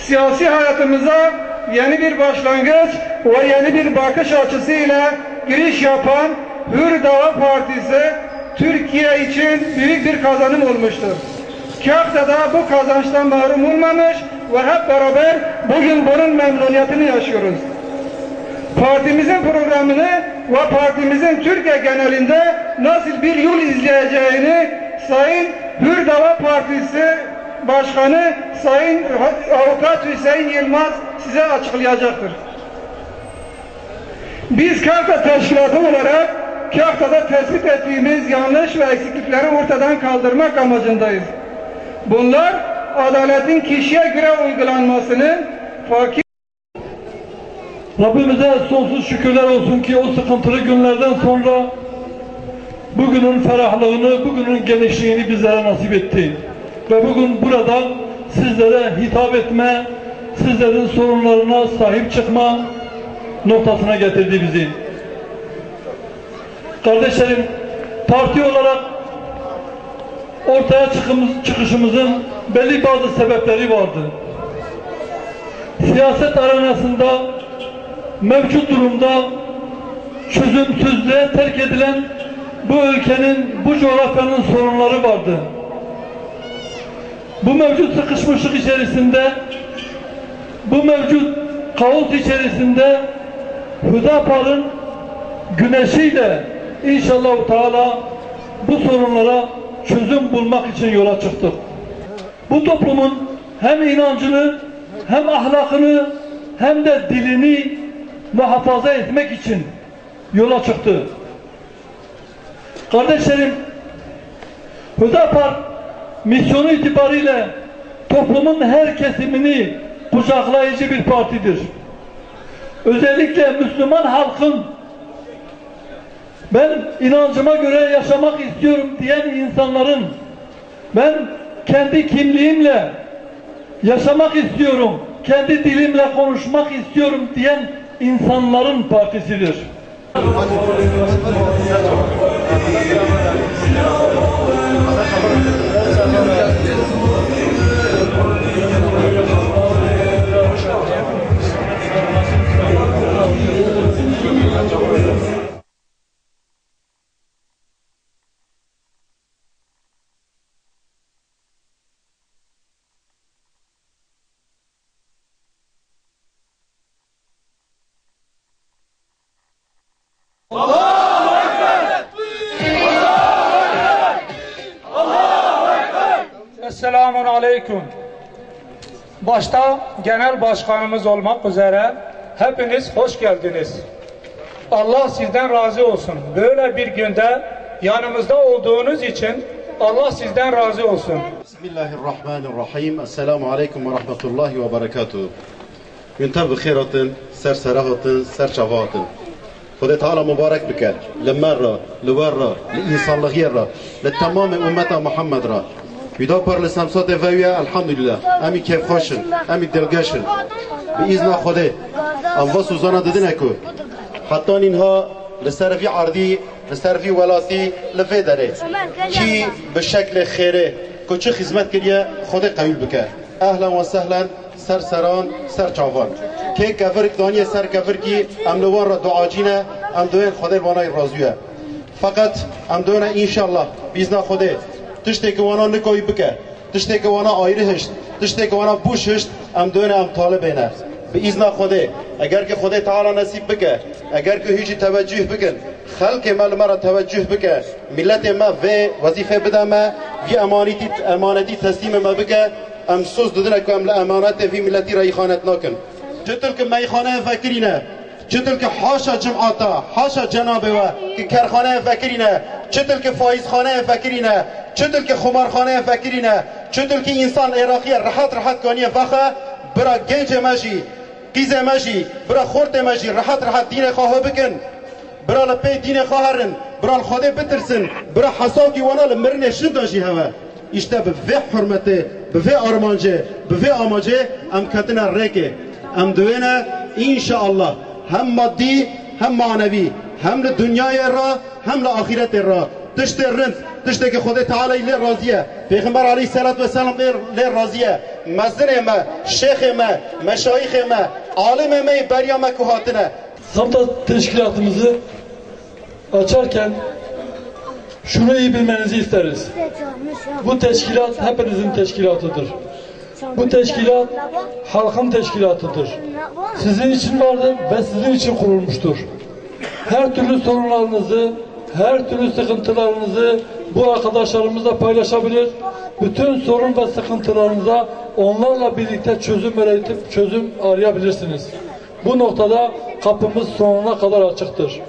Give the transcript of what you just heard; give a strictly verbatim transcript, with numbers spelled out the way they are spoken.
Siyasi hayatımıza yeni bir başlangıç ve yeni bir bakış açısı ile giriş yapan Hür Dava Partisi Türkiye için büyük bir kazanım olmuştur. Kahta da bu kazançtan mahrum olmamış ve hep beraber bugün bunun memnuniyetini yaşıyoruz. Partimizin programını ve partimizin Türkiye genelinde nasıl bir yol izleyeceğini Sayın Hür Dava Partisi Başkanı Sayın Avukat Hüseyin Yılmaz size açıklayacaktır. Biz Kahta Teşkilatı olarak Kahta'da tespit ettiğimiz yanlış ve eksiklikleri ortadan kaldırmak amacındayız. Bunlar adaletin kişiye göre uygulanmasının, fakir Rabbimize sonsuz şükürler olsun ki o sıkıntılı günlerden sonra bugünün ferahlığını, bugünün genişliğini bizlere nasip etti. Ve bugün burada sizlere hitap etme, sizlerin sorunlarına sahip çıkma noktasına getirdi bizi. Kardeşlerim, parti olarak ortaya çıkımız-, çıkışımızın belli bazı sebepleri vardı. Siyaset arenasında mevcut durumda çözümsüzlüğe terk edilen bu ülkenin, bu coğrafyanın sorunları vardı. Bu mevcut sıkışmışlık içerisinde, bu mevcut kaos içerisinde Hüdapar'ın güneşiyle inşallah Teala bu sorunlara çözüm bulmak için yola çıktık. Bu toplumun hem inancını, hem ahlakını, hem de dilini muhafaza etmek için yola çıktı. Kardeşlerim, Hüdapar misyonu itibariyle toplumun her kesimini kucaklayıcı bir partidir. Özellikle Müslüman halkın, "Ben inancıma göre yaşamak istiyorum." diyen insanların, "Ben kendi kimliğimle yaşamak istiyorum, kendi dilimle konuşmak istiyorum." diyen insanların partisidir. Esselamun aleyküm. Başta genel başkanımız olmak üzere hepiniz hoş geldiniz. Allah sizden razı olsun. Böyle bir günde yanımızda olduğunuz için Allah sizden razı olsun. Bismillahirrahmanirrahim. Esselamu aleyküm ve rahmetullahi ve berekatuhu. Hûn tev bi xêr hatin, ser sera hatin, ser çava hatin. Xwedê Teala mubarek bike li me re, li we re, li însanlixiyê re, li temamê ummeta Muhammed re. Hüdapar li Semsatê vewî ye, elhamdülillah. Em î kêfxweş in, em î dilgeş in. Bi îzna Xwedê, em va sozana didine ku heta nînha li ser vî erdî, li ser vî welatî, li vê derê kî bi şeklê xêrê ku çi xizmet kiriye, Xwedê qewîl bike. Ehlen ve sehlen. Ser seran, ser çavan. Kê kevirk daniye ser kevirkî, em li wan re duacî ne, em duyên Xwedê li wana razî ye. Feqet em duyne înşallah, bîzna Xwedê, tiştê ki wana nikoyî bike, tiştê ki wana ayrî hişt, tiştê ki wana bûş hişt, em duyne em talibê ne. Bi îzna Xwedê, eger ki Xwedê Teala nesîb bike, eger ki hûn jî tevecûh bikin, xelkê me li me re tevecûh bike, miletê me vê wezîfê bide me, vî emanetî, emanetî teslîmê me bike, em soz didine ku em li emanetê vî miletî re îxanet nakin. Çitil ki meyxaneyê vekirî ne, çitil ki haşa cimata, haşa cenabê we, ki kerxaneyê vekirî ne, çitil ki faîzxaneyê vekirî ne, çitil ki xumarxaneyê vekirî ne, çitil ki însan Êraqiye rehet rehet kaniye vexe, bira gencê me jî, qîzê me jî, bira xortê me jî rehet rehet dînê xwe hê bikin. Bira li pê dînê xwe herin, bira li Xwedê bitirsin, bira hesawkî wana li mirinê şinda jî hebe. Îşte bi vê hurmetê, bi vê armancê, bi vê amacê em ketine rêkê. Em diwêne înşaallah hem maddî, hem manevî, hem li dinyayê re, hem li axîretê re Tiştê rind, tiştekî Xwedê Teala lê razî ye. Pêxember aleyhisselatu vesselam lê, lê razî ye. Mezinê me, şêxê me, meşayîxê me, alimê me yê beriya me ku hatine. Tam da teşkilatımızı açarken şunu iyi bilmenizi isteriz. Bu teşkilat hepinizin teşkilatıdır. Bu teşkilat halkın teşkilatıdır. Sizin için vardır ve sizin için kurulmuştur. Her türlü sorunlarınızı, her türlü sıkıntılarınızı bu arkadaşlarımızla paylaşabilir. Bütün sorun ve sıkıntılarınıza onlarla birlikte çözüm üretip çözüm arayabilirsiniz. Bu noktada kapımız sonuna kadar açıktır.